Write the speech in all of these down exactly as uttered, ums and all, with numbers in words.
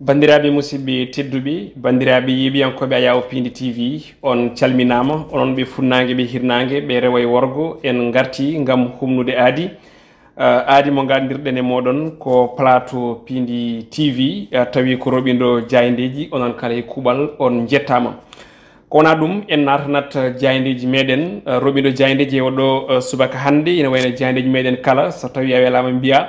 Banndiraaɓe musidɓe tedduɓe, banndiraaɓe yeeɓiyankooɓe Ayaawo Piindi T V, on calminaama, onon ɓe funnaange, ɓe hirnaange, ɓe rewo e worgo, en ngarti ngam humnude aadi. Eh, aadi mo ngardirɗen e mooɗon ko plateau Piindi T V, eh, tawi ko roɓindo jaayndeeji, onon kala e kuuɓal, on njettaama. Ko wonaa ɗum, en naatanat jaayndeeji meɗen, eh, roɓindo jaayndeeji e oɗo, eh, subaka hannde, ina wayno jaayndeeji meɗen kala, so tawi a welaama mbiya,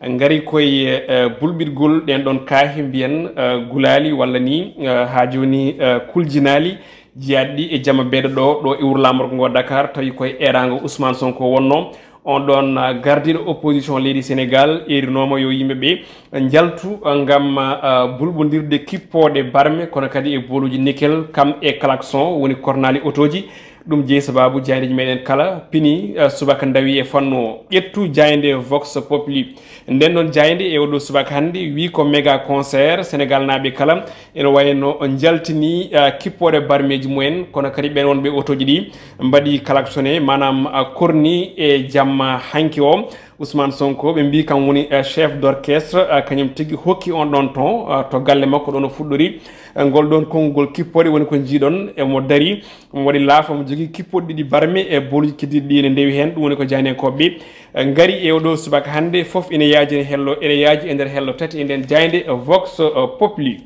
ngari koye, eh, bulɓitgol ɗen ɗon kaahi mbiyen, eh, gulaali walla ni, eh, haa jooni, eh, kuljinaali jiyaaɗi ɗi e jamma beeɗo ɗo, ɗo e wuro laamorgo ngo Dakar, tawi koye eeraango Ousmane Sonko wonno. On ɗon, eh, gardiiɗo opposition leydi Sénégal eerinooma yo yimɓe ɓe njaltu, eh, ngam, eh, bulɓondirde kippooɗe barme, kono kadi e booluuji nickel, kam e klaxon, woni kornaali otooji. Ɗum jeyi sabaabu jaayndeeji meɗen kala pini, eh, subaka ndawi e fannu o. Ƴettu jaaynde Vox Populi. Nden ɗon jaaynde e oɗo subaka hannde wi ko méga concert Sénégal naaɓe kala. Ene wayno njaltini, eh, kippooɗe barmeeji mumen, kono kadi ɓen wonɓe otooji ɗi mbaɗi klaxonné, maanaam, eh, korni e jamma hanki o. Ousmane Sonko, ɓe mbii kam woni, eh, chef d'orchestre, eh, kañum tigi hokki on ɗon ton, eh, to galle makko ɗo no fuɗɗori. Eh, ngol ɗon konngol kippooɗe woni ko njiiɗon, emo dari, omo waɗi laafa, omo jogii kippooɗe ɗiɗi barme e booluuji keddiiɗi ɗi ene ndewi heen. Ɗum woni ko jaayndiyankooɓe ɓe, eh, ngari e oɗo subaka hannde. Fof ene yaaji e hello, ene yaaji e nder hello tati e nden jaaynde, eh, Vox, eh, Populi.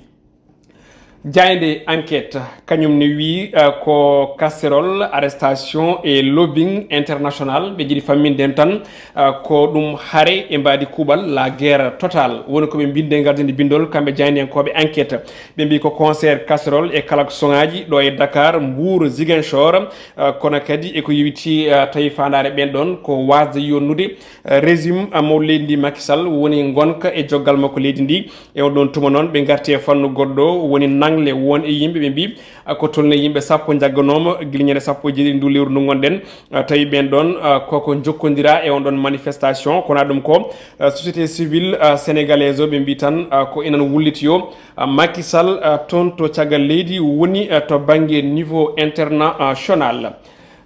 Jaaynde Enquête, kañum ne wii, eh, ko casserole, arrestation et lobbying international. Ɓe njiɗi famminde en tan, eh, ko ɗum hare e mbaadi kuuɓal, la guerre totale. Woni ko ɓe mbinde ngardi ndi bindol, kamɓe jaayndiyankooɓe Enquête. Ɓe mbii ko concert casserole e klaxonaaji ɗo e Dakar, Mbour, Ziguinchor, eh, kono kadi e ko yowiti, eh, tawi faandaare ɓen ɗon ko waasde yonnude, eh, régime, eh, mawɗo leydi ndi Macky Sall woni ngonka e joggal makko leydi ndi. E on ɗon tuma noon, ɓe ngarti e fannu goɗɗo, woni naŋle won e yimɓe, ɓe mbii, ah, ko tolni yimɓe sappo njagganooma gila ñande sappo e jeeɗiɗi ndu lewru ndu ngonɗen. Ah, tawi ɓen ɗon, ah, koko jokkondira e on ɗon manifestation, ko wonaa ɗum ko, ah, société civile, ah, sénégalaise o, ɓe mbii tan, ah, ko inan wullitoyo, ah, Macky Sall, ah, toon to caggal leydi woni, ah, to bannge niveau international.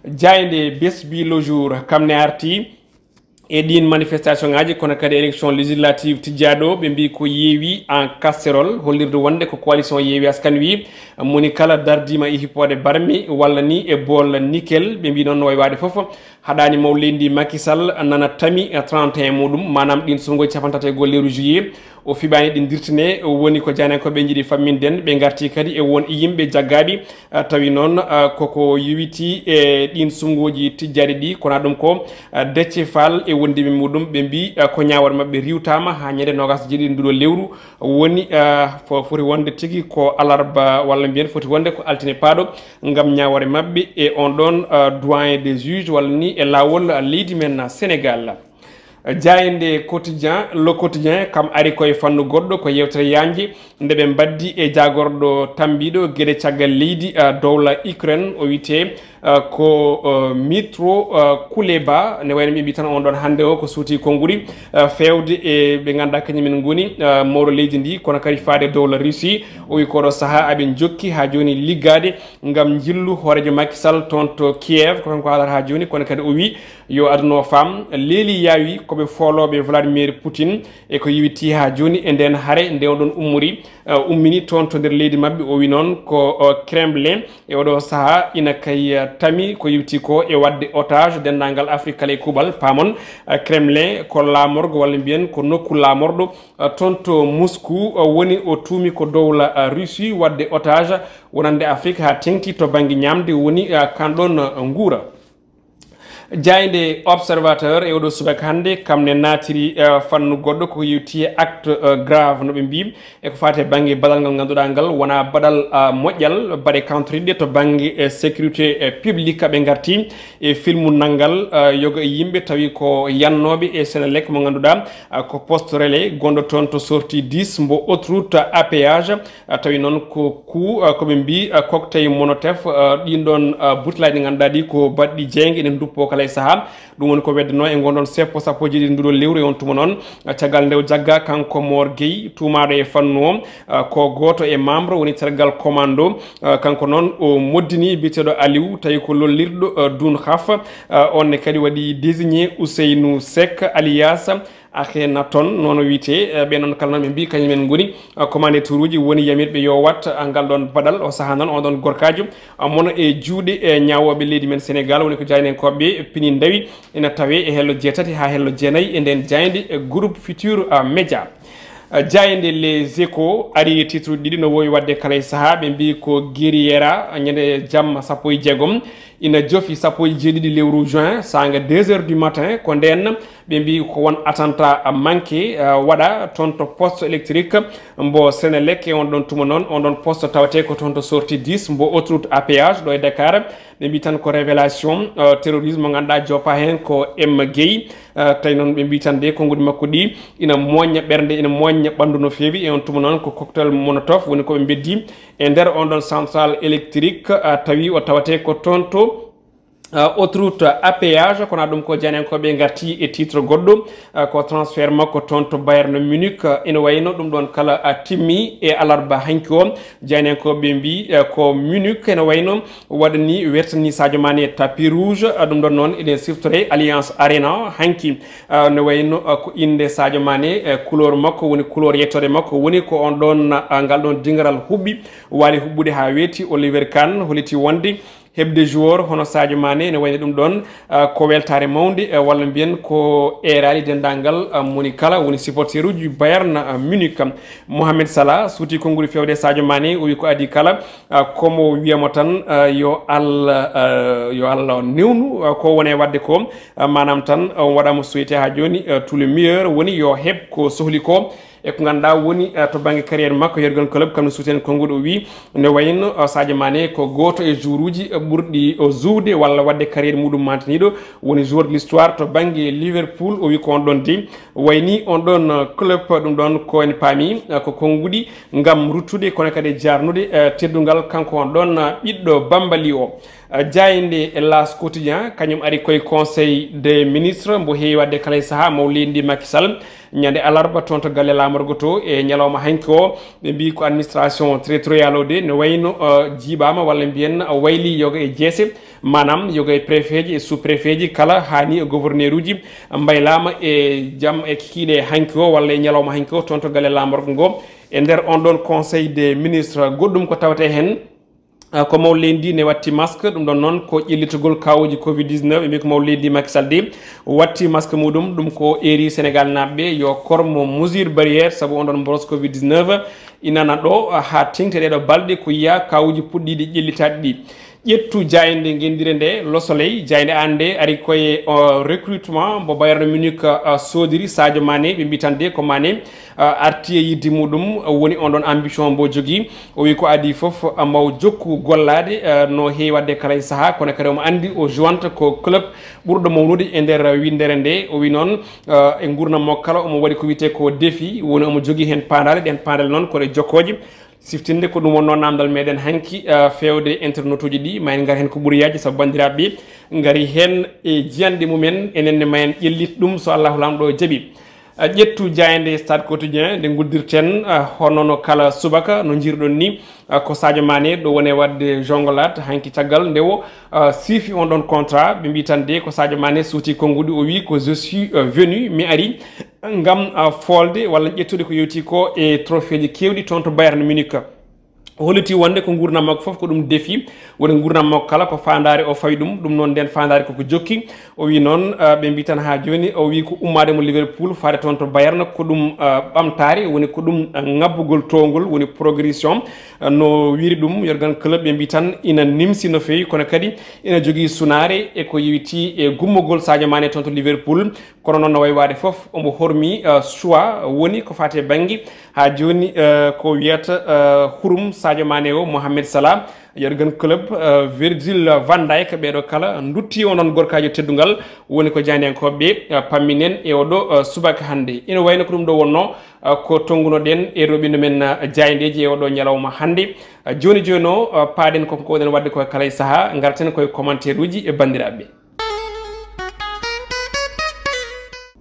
Jaaynde Besbi le Jour, kam ne arti e ɗiin manifestation ŋaaji, kono kadi élection législative tijjaaɗo, ɓe mbii ko yeewi en casserole, hollirde wonde ko coalition Yeewi Askan Wi, moni kala dardiima e hippoode barmi walla ni e bool nickel. Ɓe mbii noon no wayi waade fof, haɗaani mawɗo leydi ndi Macky Sall nana tami trente et un muɗum, maanaam ɗiin suɓngooji cappanɗe tati e go'o lewru juillet, o fiɓaani ɗi dirtine. Woni ko jaayndiyankooɓe njiɗi famminden, ɓe ngarti kadi e won yimɓe jaggaaɓe, ah, tawi noon, ah, koko yowiti e ɗiin suɓngooji tijjaaɗi ɗi, ko wonaa ɗum ko, ah, Déthié Fall e wondiiɓe muɗum, ɓe mbii, ah, ko ñaawoore maɓɓe riiwtaama haa ñande noogaas e jeeɗiɗi nduɗo lewru, woni, ah, fo-, foti wonde tigi ko alarba walla mbiyen foti wonde ko altine paaɗo, ngam ñaawoore maɓɓe e on ɗon, ah, doyen des juges walla ni e laawol, ah, leydi men, ah, Sénégal. Jaaynde Quotidien, Le Quotidien, kam ari koye fannu goɗɗo, ko yewtere yaajnde nde ɓe mbaddi e jaagorɗo tammbiiɗo geɗe caggal leydi, ah, dowla Ukraine, o wiyetee, ah, ko, ah, Mitro, ah, Kuleba, ne wayno ɓe mbii tan on ɗon hannde o ko suuti konnguɗi, ah, feewde e ɓe ngannduɗaa kañum en ngoni, ah, mawɗo leydi ndi, kono kadi faade dowla Russie. O wi koɗo sahaa aɓe njokki haa jooni liggaade ngam njillu hooreejo Macky Sall toon to Kiev, ko kanko haalata haa jooni, kono kadi o wi yo aduna o faam, leeli yaawi ko ɓe foolooɓe Vladimir Poutine e ko yowiti haa jooni e ndeen hare nde on ɗon ummori, eh, ummini toon to nder leydi maɓɓe. O wi noon ko, eh, Kremlin e oɗo sahaa ina kay, eh, tami ko yowiti ko e waɗde otage denndaangal Afrique kala e kuuɓal. Paamon, eh, Kremlin ko laamorgo walla mbiyen ko nokku laamorɗo, eh, toon to Moscou, eh, woni o tuumi ko dowla, eh, Russie waɗde otage wonande Afrique haa teŋti to bannge ñaamde woni, eh, kan ɗon, eh, nguura. Jaaynde Observateur e oɗo subaka hannde, kam ne naatiri, eh, fannu goɗɗo ko yewti e acte, eh, grave no ɓe mbii, e ko faati e bannge baɗal ngal ngannduɗaa ngal wonaa baɗal, eh, moƴƴal, baɗe kawtoriɗe to bannge, eh, sécurité, eh, publique. Ɓe ngarti e filmu nanngal, eh, yoga e yimɓe tawi ko yannooɓe e Senelec mo ngannduɗaa, eh, ko poste relais gonɗo toon to sortie dix mbo autoroute à péage. Ah, tawi noon ko ku, ah, ko ɓe mbii, ah, cocktail Molotov, ah, ɗiin ɗoon, ah, butelaaji ɗi ngannduɗaa ɗi ko baɗɗi jeeynge ene nduppoo kala e sahaa. Ɗum woni ko weddanoo e ngoon ɗoon seppo, sappo e jeeɗiɗi nduɗo lewru e on tuma noon. Ah, caggal nde o jaggaa kanko Mor Gueye, tuumaaɗo e fannu o, ah, ko gooto e membre woni tergal commando. Ah, kanko noon o moddini biyeteeɗo Aliou, tawi ko lollirɗo, ah, Dun Xaf. Ah, on ne kadi waɗi désigné Ousseynou Seck alias Akhenaton, noon o wiyetee. Eh, ɓe noon kala noon ɓe mbii kañum en ngoni, eh, commandé turuuji, woni yamirɓe yo wat, eh, ngal ɗoon baɗal. O sahaa noon on ɗoon gorkaajo, eh, mono e juuɗe, eh, ñaawooɓe leydi men Sénégal, woni ko jaayndiyankooɓe pini ndawi, ina tawee e hello jeetati haa hello jeenayi e ndeen jaaynde, eh, groupe Futur, eh, Média. Eh, jaaynde Les Échos ari e titre ɗiɗi no woowi waɗde kala e sahaa, ɓe mbii ko Guerriera, ñande jamma sappo e jeegom, ina jofi sappo e jeeɗiɗi lewru juin, saanga deux heures du matin, ko ndeen ɓe mbii ko won attentat manqué, eh, waɗa toon to poste électrique mbo Senelec, e on ɗoon tuma noon, on ɗoon poste tawetee ko toon to sortie dix mbo autoroute à péage ɗo e Dakar. Ɓe mbii tan ko révélation, eh, terrorisme mo ngannduɗaa joppa heen ko M Guèye. Eh, tawi noon ɓe mbii tan de konnguɗi makko ɗi ina moñña ɓernde, ina moñña ɓanndu no feewi. E on tuma noon ko cocktail Molotov woni ko ɓe mbeddi e nder on ɗoon central électrique, eh, tawi o tawetee ko toon to, eh, autoroute à péage. Kono ɗum ko jaayndiyankooɓe ngarti e titre goɗɗo, eh, ko transfert makko toon to Bayern Munich. Eh, ina wayno ɗum ɗoon kala, eh, timmi e alarba hanki o. Jaayndiyankooɓe mbii, eh, ko Munich ene wayno waɗani, wertani Sadio Mané tapis rouge. Eh, ɗum ɗoon noon eɗen siftore Allianz Arena hanki. Eh, ne wayno, eh, ko innde Sadio Mané, eh, couleur makko woni couleur yettoode makko, woni ko on ɗoon, eh, ngal ɗoon dingaral huɓɓi, waali huɓɓude haa weeti. Oliver Kahn holliti wonde heɓde joueur hono Sadio Mané ene wayno ɗum ɗoon, eh, ko weltaare mawnde, eh, walla mbiyen ko eeraali denndaangal, eh, moni kala woni supporteruuji Bayern, eh, Munich. Mohamed Salah suuti konnguɗi feewde Sadio Mané, o wi ko adii kala, eh, ko mo wiyamo tan, eh, yo Allah, eh, yo Allah newnu, eh, ko woni e waɗde ko, eh, maanaam tan, eh, on waɗaama souhaité haa jooni, eh, tout le meilleur, woni yo heɓ ko sohli ko. E ko ngannduɗaa woni, eh, to bannge carrière makko, Jurgen Klopp kam ne suuti heen konnguɗi, o wii ne wayno, eh, Sadio Mané ko gooto e joueuruuji, eh, ɓurɗi o jouwde walla waɗde carrière muɗum mantiniiɗo, woni joueur de l'histoire to bannge Liverpool. O wii ko on ɗoon de wayni on ɗoon, eh, Klopp, ɗum ɗoon ko en paami, eh, ko konnguɗi ngam ruttude, kono kadi jaarnude, eh, teddungal kanko on ɗoon, eh, ɓiɗɗo Bambali o. Eh, jaaynde L'As Quotidien, kañum ari koye Conseil des ministres mbo heewi waɗde kala e sahaa, maw leydi ndi Macky Sall, ñande alarba toon to galle laamorgo to e ñalawma hanki o. Ɓe mbii ko administration territorial o de ne wayno, eh, jiiɓaama walla mbiyen wayli yoga e jeese, maanaam yoga e préfet ji e sous-préfet ji, kala haani e gouverneur uji mbaylaama e jam e kikiiɗe hanki o walla e ñalawma hanki o toon to galle laamorgo ngo. E nder on ɗoon Conseil des ministres, goɗɗum ko tawetee heen, ah, ko maw leydi ndi ne watti masque, ɗum ɗoon noon ko ƴellitgol kaawuuji covid dix-neuf. Ɓe mbii ko maw leydi ndi Macky Sall de watti masque muɗum, ɗum ko eeri Sénégal naaɓe ɓe yo kormo mesure barrière, sabu on ɗoon mboros covid dix-neuf inana ɗo, ah, haa teŋti e ɗeeɗo balɗe ko yiya kaawuuji puɗɗiiɗi ƴellitaade ɗi. Ƴettu jaaynde ngenndire nde, Le Soleil, jaaynde an nde ari koye, o, recrutement mbo Bayern Munich, o, soodiri Sadio Mané. Ɓe mbii tan de ko Mané, o, arti e yidde muɗum, o, woni on ɗon ambition mbo jogii. O wi ko adii fof, o, mbo jokku gollaade, o, no heewi waɗde kala e sahaa, kono kadi omo anndi o jouanta ko club ɓurɗo mawnude e nder winndere nde. O wi noon, o, e nguurndam makko kala omo waɗi ko wiyetee ko défi, woni omo jogii heen paandaale, ɗeen paandaale noon ko ɗe jokkooje. Siftinde ko ɗum wonnoo naamndal meɗen hanki, ah, feewde internetuuji ɗi, ma en ngar heen ko ɓuri yaajde, sabu banndiraaɓe ɓe ngari heen e jiyanɗe mumen, enen ne ma en ƴellit ɗum so Allahu Laamɗo jaɓi. Ah, ƴettu jaaynde Stade Quotidien nde nguddirten, ah, hono no kala subaka no njirɗon ni, ah, ko Sadio Mané ɗo woni e waɗde jonglade hanki caggal nde o, ah, siifi on ɗon contrat. Ɓe mbii tan de ko Sadio Mané suuti konnguɗi, o wii ko je suis, ah, venu, mi ari. Ngam, ah, foolde walla ƴettude ko yowti ko e trophée ji keewɗi toon to Bayern Munich. O holliti wonde ko nguurndam makko fof ko ɗum défi, woni nguurndam makko kala ko faandaare o fawi ɗum, ɗum noon nden faandaare koko jokki. O wi noon, ah, ɓe mbii tan haa jooni, o wi ko ummaade mo Liverpool faade toon to Bayern ko ɗum, ah, ɓamtaare, woni ko ɗum, ah, ŋabbugol toowngol, woni progression, ah, no wiri ɗum Jurgen Klopp, ɓe mbii tan ina nimsi no feewi, kono kadi ina jogii sunaare e ko yowiti e gummogol Sadio Mané toon to Liverpool. Kono noon, no wayi waade fof, omo hormi, eh, choix woni ko faati e bannge. Haa jooni, eh, ko wiyata, eh, hurum Sadio Mané o, Mohamed Salah, Jurgen Klopp, eh, Virgil van Dijk, ɓeeɗo kala ndutti onon gorkaajo teddungal, woni ko jaayndiyankooɓe ɓe, eh, pamminen e oɗo, eh, subaka hannde. Ina wayno ko ɗum ɗo wonnoo, eh, ko tonngunoɗen e roɓindo men, eh, jaayndeeji e oɗo ñalawma hannde. Eh, jooni jooni o, eh, paaɗen ko ko oɗen waɗde ko kala e sahaa, ngarten koye commentaire uji e banndiraaɓe ɓe.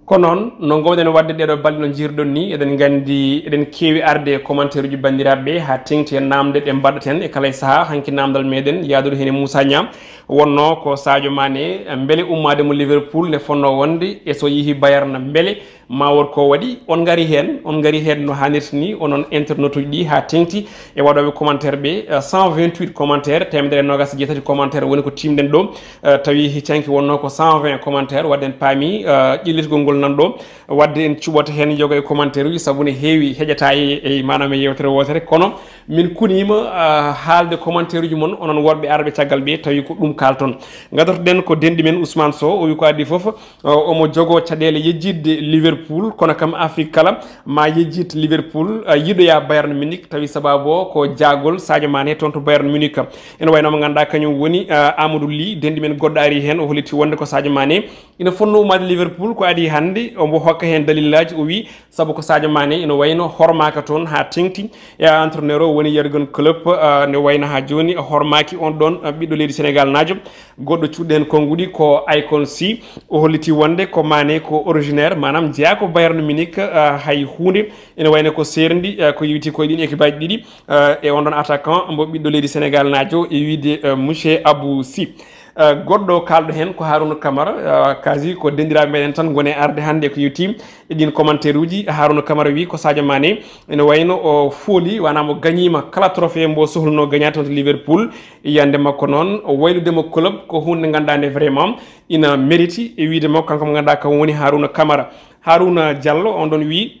Ko noon, no ngowɗen waɗde ɗeeɗo balɗe no njirɗon ni, eɗen nganndi eɗen keewi arde e commentaire uji banndiraaɓe ɓe, haa teŋti e naamnde ɗe mbaɗaten e kala e sahaa. Hanki naamndal meɗen yaadude heen e Moussa Niang wonnoo ko Sadio Mané, mbele ummaade mo Liverpool ne fonnoo wonde, e so yehi Bayern mbele Ma wor ko waɗi, on ngari heen, on ngari heen no haanirta ni, onon internaute uji ɗi, haa teŋti e waɗooɓe commentaire ɓe, eh, cent vingt-huit commentaire, teemedere e noogaas e jeetati commentaire woni ko tiimɗen ɗo, eh, tawi hecci hanki wonnoo ko cent vingt commentaire, wadde en paami, eh, ƴellitgol ngol nan ɗo, wadde en cuɓoto heen yoga e commentaire uji, sabu ne heewi heƴata e, e maanaam e yeewtere wootere, kono min kuniima, eh, haalde commentaire uji mon, onon worɓe arɓe caggal ɓe, tawi ko ɗum kaalton. Ngadortoɗen ko denɗi men Ousmane Sow, o wi ko adii fof, O, omo jogoo caɗeele yejjitde Liverpool, kono kam Afrique kala ma yejjit Liverpool, a, yiɗoya Bayern Munich, tawi sabaabu o ko jaagol Sadio Mané toon to Bayern Munich. Ene wayno mo ngannduɗaa kañum woni, a, Amadou Ly, denɗi men goɗɗo ari heen, o holliti wonde ko Sadio Mané ina fotnoo ummaade Liverpool, ko adii hannde omo hokka heen dalillaaji, o wi sabu ko Sadio Mané ina wayno hormaaka toon haa teŋti, e entraîneur o woni Jurgen Klopp, a, ne wayno haa jooni hormaaki on ɗoon, a, ɓiɗɗo leydi Sénégal naajo. Goɗɗo cuuɗi heen konnguɗi ko Icon Sy, o holliti wonde ko Mané ko originaire, maanaam jeyaa ko Bayern Munich, ah, hay huunde. Ene wayno ko seerndi, ah, ko yowiti koye ɗin équipe aji ɗiɗi, ah, e on ɗon attaquant mbo ɓiɗɗo leydi Sénégal naajo e wiyde, ah, monsieur Abou Sy. Ah, goɗɗo kaalɗo heen ko Harouna Camara, ah, kazi ko denndiraaɓe meɗen tan ngoni e arde hannde ko yowiti e ɗin commentaire uji. Harouna Camara wi ko Sadio Mané ene wayno o fooli, wanaama o gañiima kala trophée mbo sohlunoo gañaade toon to Liverpool. Yiyannde makko noon, o waylude mo club ko huunde nde ngannduɗaa nde vraiment ina mérite e wiyde makko kanko mo ngannduɗaa kam woni Harouna Camara. Harouna Diallo on ɗon wi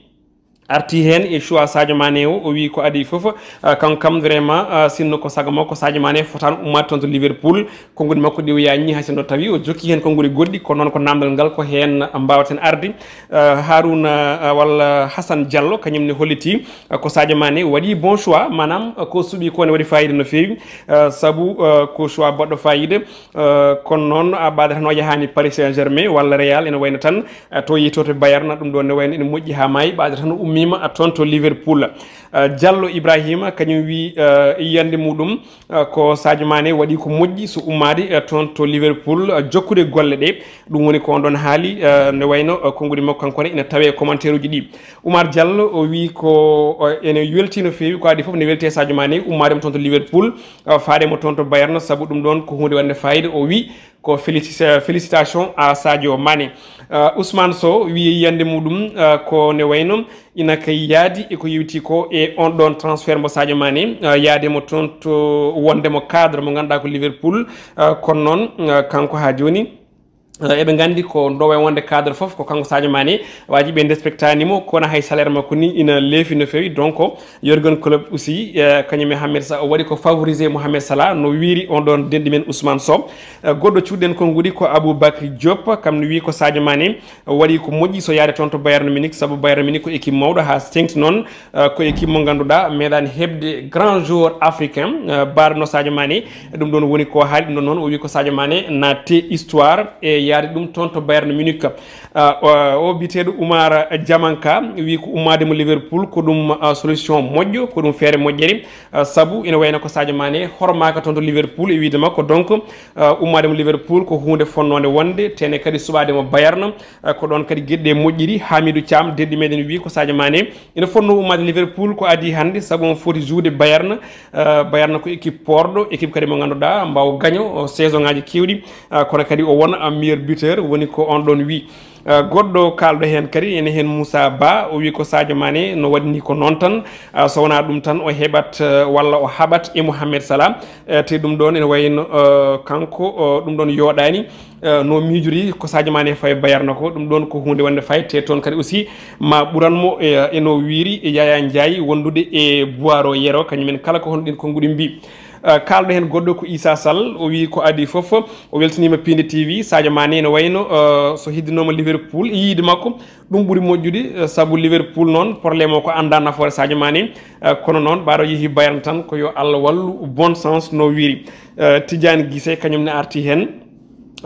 arti heen e choix Sadio Mané o, o wi ko adii fof, ah, kanko kam vraiment, ah, sinno ko sago makko Sadio Mané fotaano ummaade toon to Liverpool. Konnguɗi makko ɗi o yaññi hay sinno tawi o jokki heen konnguɗi goɗɗi, kono noon ko naamndal ngal ko heen mbaawaten arde. Ah, Harouna, ah, walla Hassan Diallo kañum ne holliti, ah, ko Sadio Mané waɗi bon choix, maanaam, ah, ko suɓi ko ne waɗi fayida no feewi, ah, sabu, ah, ko choix baɗɗo fayida. Ah, kono noon a ɓaade tan o yahaani Paris Saint-Germain walla Real, ene wayno tan, ah, to yeytoto Bayern, ɗum ɗo ne wayno ene moƴƴi haa maayi, ɓaade tan o ummiima, ah, toon to Liverpool. Ah, Diallo Ibrahima kañum wi, ah, yiyannde muɗum, ah, ko Sadio Mané waɗi ko moƴƴi so ummaade, ah, toon to Liverpool, ah, jokkude golle ɗe. Ɗum woni ko on ɗon haali, ah, ne wayno, ah, konnguɗi makko kanko ne ina tawe e commentaire uji ɗi. Oumar Diallo o wi ko, ah, ene welti no feewi, ko adii fof ne welti e Sadio Mané ummaade mo toon to Liverpool, ah, faade mo toon to Bayern, sabu ɗum ɗoon ko huunde waɗnde fayida. O wi ko félici-, félicitations à Sadio Mané. Ah, Ousmane Sow wi yiyannde muɗum, ah, ko ne wayno ina kay yaadi e ko yewti ko e on ɗon transfert mbo Sadio Mané, ah, yaade mo toon to wonde mo cadre mo ngannduɗaa ko Liverpool, ah, kono noon, ah, kanko haa jooni, ah, eɓe nganndi ko ndowa wonde cadre fof ko kanko Sadio Mané, waaji ɓe despektaani mo, kono hay salaire makko ni ina leefi no feewi, donc Jurgen Klopp aussi, eh, kañum e Mohamed Sa-, o waɗi ko favorisé Mohamed Salah, no wiiri on ɗon denɗi men Ousmane Sow. Eh, goɗɗo cuuɗiɗen konnguɗi ko Aboubacry Diop, kam no wii ko Sadio Mané waɗi ko moƴƴi so yaade toon to Bayern Munich, sabu Bayern Munich ko équipe mawɗo, haa teeŋti noon, eh, ko équipe mo ngannduɗaa meeɗaani heɓde grand joueur africain, eh, mbaɗno Sadio Mané. Ɗum ɗoon woni ko haali ɗum ɗoon noon, o wii ko Sadio Mané naatti histoire e yaade ɗum toon to Bayern Munich. Ah, o, o biyeteeɗo Oumar Diamanka wii ko ummaade mo Liverpool ko ɗum, ah, solution moƴƴo, ko ɗum feere moƴƴere, ah, sabu ina wayno ko Sadio Mané hormaaka toon to Liverpool e wiyde makko. Donc, ah, ummaade mo Liverpool ko huunde fonnoonde wonde, tene kadi suɓaade mo Bayern, ah, ko ɗoon kadi geɗe ɗe moƴƴiri. Hamidou Thiam, denɗi meɗen wii ko Sadio Mané ina fotnoo ummaade Liverpool ko adii hannde, sabu omo foti joude Bayern. Eh, Bayern ko équipe poorɗo, équipe kadi mo ngannduɗaa mbaw gaño, o, saison ngaji keewɗi, eh, kono kadi o wona, eh, meilleur buteur, woni ko on ɗon wi. Eh, goɗɗo kaalɗo heen kadi, ene heen Moussa Ba, o wi ko Sadio Mané no waɗi ni ko noon tan, eh, so wonaa ɗum tan o heɓat, eh, walla o haɓat e Mohamed Salah, eh, te ɗum ɗon ene wayno, eh, kanko, eh, ɗum ɗon yooɗaani. Eh, no miijori ko Sadio Mané fawi Bayern ko, ɗum ɗon ko huunde wonde fayi, te toon kadi aussi ma ɓuran mo e, e no wiiri e Yaya Ndiaye wondude e Boiro Yero, kañum en kala ko hono ɗin konnguɗi mbi. Eh, kaalɗo heen goɗɗo ko Issa Sall, o wii ko adii fof, o weltiniima Piinde T V, Sadio Mané ene wayno, eh, so heddinooma Liverpool e yiide makko, ɗum ɓuri moƴƴude, eh, sabu Liverpool noon, problème o ko annda nafoore Sadio Mané, eh, kono noon, ɓaaɗo yehi Bayern tan, ko yo Allah wallu, bonne chance no wiiri. Eh, Tidiane Guissé, kañum ne arti heen.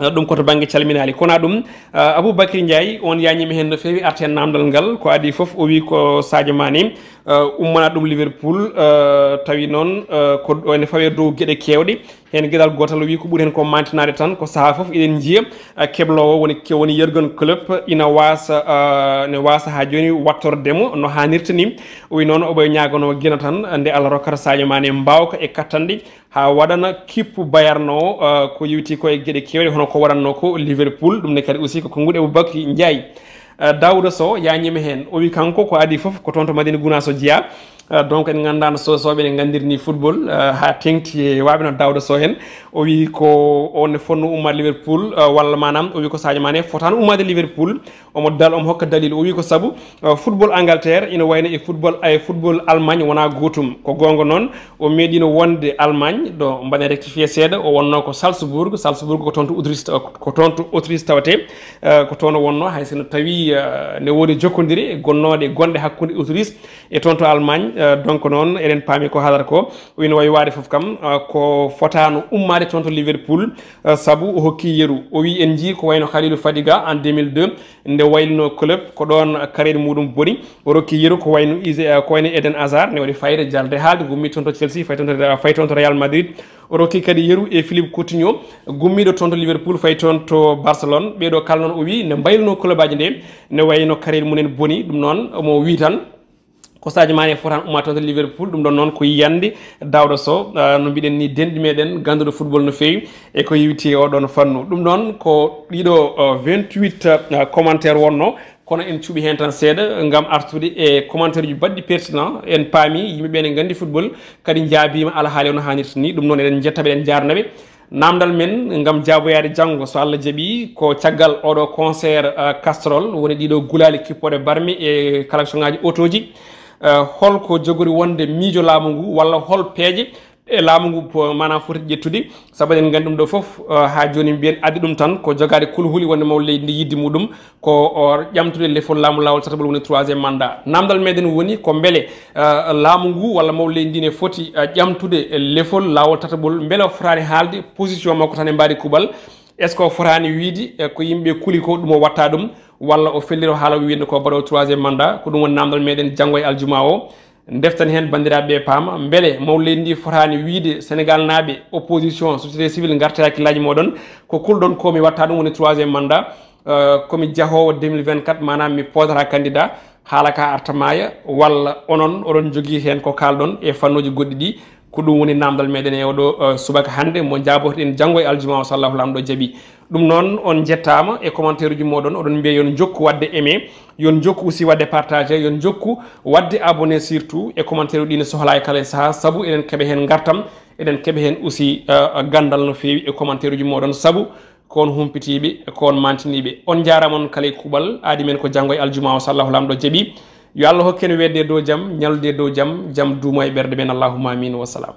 Eh, ɗum ko to bannge calminaali. Kono ɗum, eh, Aboubacry Ndiaye, on yañiima heen no feewi, arti heen naamndal ngal, ko adii fof, o wii ko Sadio Mané, eh, ummana ɗum Liverpool, eh, tawi noon, eh, ko ene fawee dow geɗe keewɗe. Heen geɗal gootal o wii ko ɓuri heen ko maantinaade tan, ko sahaa fof eɗen njiya, eh, kebloowo woni, ke-, woni Jurgen Klopp ina waasa, eh, ne waasa haa jooni wattorde mo no haanirta ni. O wii noon omo ñaaganoo geno tan nde Allah rokkata Sadio Mané mbaawka e kattanɗe haa waɗana kippu Bayern o, eh, ko yowiti ko e geɗe keewɗe hono ko waɗatnoo ko Liverpool. Ɗum ne kadi aussi ko konnguɗi Aboubacry Ndiaye. Daouda Sow yañima heen. O wi kanko ko adii fof ko toon to Madina Gounass o jeyaa. Donc en nganndaano Sow Sowɓe ne nganndirni football haa teŋti e waaɓe no Daouda Sow heen. O wi ko on ne fotno ummaade Liverpool, walla maanaam o wi ko Sadio Mané fotaano ummaade Liverpool. Omo dal omo hokka dalil, o wi ko sabu football Angleterre ina wayno e football e football Allemagne wonaa gootum. Ko goonga noon, o meeɗiino wonde Allemagne ɗo mbaɗen rectifié seeɗa, o wonnoo ko Salzbourg. Salzbourg ko toon to Autriche, ko toon to Autriche tawetee. Ko toon o wonnoo, hay so no tawii ne woodi jokkondire gonnooɗe gonɗe hakkunde Autriche e toon to Allemagne. Donc noon eɗen paami ko haalata ko, o ina wawi waade fof kam, ko fotaano ummaade toon to Liverpool. Sabu o hokki yeru, o wi en njii ko wayno Khalilou Fadiga en deux mille deux, nde waylino club ko ɗoon carrière muɗum boni. O rokki yeru ko wayno Ise- ko wayno Eden Hazard, ne waɗi fayida jalde haalde, gummi toon to Chelsea, fay toon to, fay toon to Real Madrid. O rokki kadi yeru e Philippe Coutinho, gummiiɗo toon to Liverpool, fay toon to Barcelone. Ɓeeɗo kala noon o wi ne mbaylino club aji nde, ne wayno carrière mumen boni. Ɗum noon omo wi tan ko Sadio Mané fotaano ummaade toon to Liverpool. Ɗum ɗon noon ko yiyannde Daouda Sow, no mbiɗen ni, denɗi meɗen, gannduɗo football no feewi e ko yewti e oɗon fannu. Ɗum ɗon ko ɗiɗo vingt-huit commentaire wonno, kono en cuɓi heen tan seeɗa ngam artude e commentaire uji baɗɗi pertinent. En paami yimɓe ɓe ne nganndi football, kadi njaabiima alhaali o no haanirta ni. Ɗum noon eɗen njetta ɓe, eɗen njaarna ɓe. Namdal men ngam jaaboyaade janngo, so Allah jaɓi, ko caggal oɗo concert Castrol woni ɗiɗo gulaali kippooɗe barmi e collection ngaji otoji. Holko jogori wonde miijo laamu ngu, walla hol peeje e laamu ngu po- maanaam foti ƴettude? Sabu eɗen nganndi ɗum ɗo fof, haa jooni mbiyen addi ɗum tan ko jogaade kulhuli wonde mawɗo leydi ndi yidde muɗum ko o ƴamtude lefol laamu laawol tataɓol woni troisième mandat. Namdal meɗen woni ko mbele laamu ngu walla mawɗo leydi ndi ne foti ƴamtude lefol laawol tataɓol, mbele o fotaani haalde position makko tan e mbaadi kuuɓal? Est ce que o fotaani wiide ko yimɓe kuli ko ɗum o watta ɗum, walla o felliro haala o wiide ko baɗo troisième mandat? Ko ɗum woni namdal meɗen janngo e aljuma o. Ndeften heen banndiraaɓe ɓe paama, mbele mawɗo leydi ndi fotaani wiide Sénégal naaɓe, opposition, société civile ngarta e hakkillaaji mooɗon, ko kulɗon ko mi watta ɗum woni troisième mandat, komi jahoowo deux mille vingt-quatre, maanaam mi poodata candidat, haala ka arta maaya, walla onon oɗon njogii heen ko kaalɗon e fannuuji goɗɗi ɗi? Ko ɗum woni namdal meɗen e oɗo subaka hannde mo njaabotoɗen janngo e aljuma o so Allahu Laamɗo jaɓi. Ɗum noon on njettaama e commentaire uji mooɗon, oɗon mbiya yon njokku waɗde aimé, yon njokku aussi waɗde partagé, yon njokku waɗde abonné surtout e commentaire uji ɗi ne sohlaa e kala e sahaa, sabu eɗen keɓa heen ngartam, eɗen keɓa heen aussi ganndal no feewi e commentaire uji mooɗon, sabu ko on humpitiiɓe, ko on maantiniiɓe. On njaaraama on kala e kuuɓal, aadi men ko janngo e aljuma o so Allahu Laamɗo jaɓi. Yo Allah hokku en weetde e dow jam, ñallude e dow jam, jam duumo e ɓerɗe men, Allahumma amin, wa salam.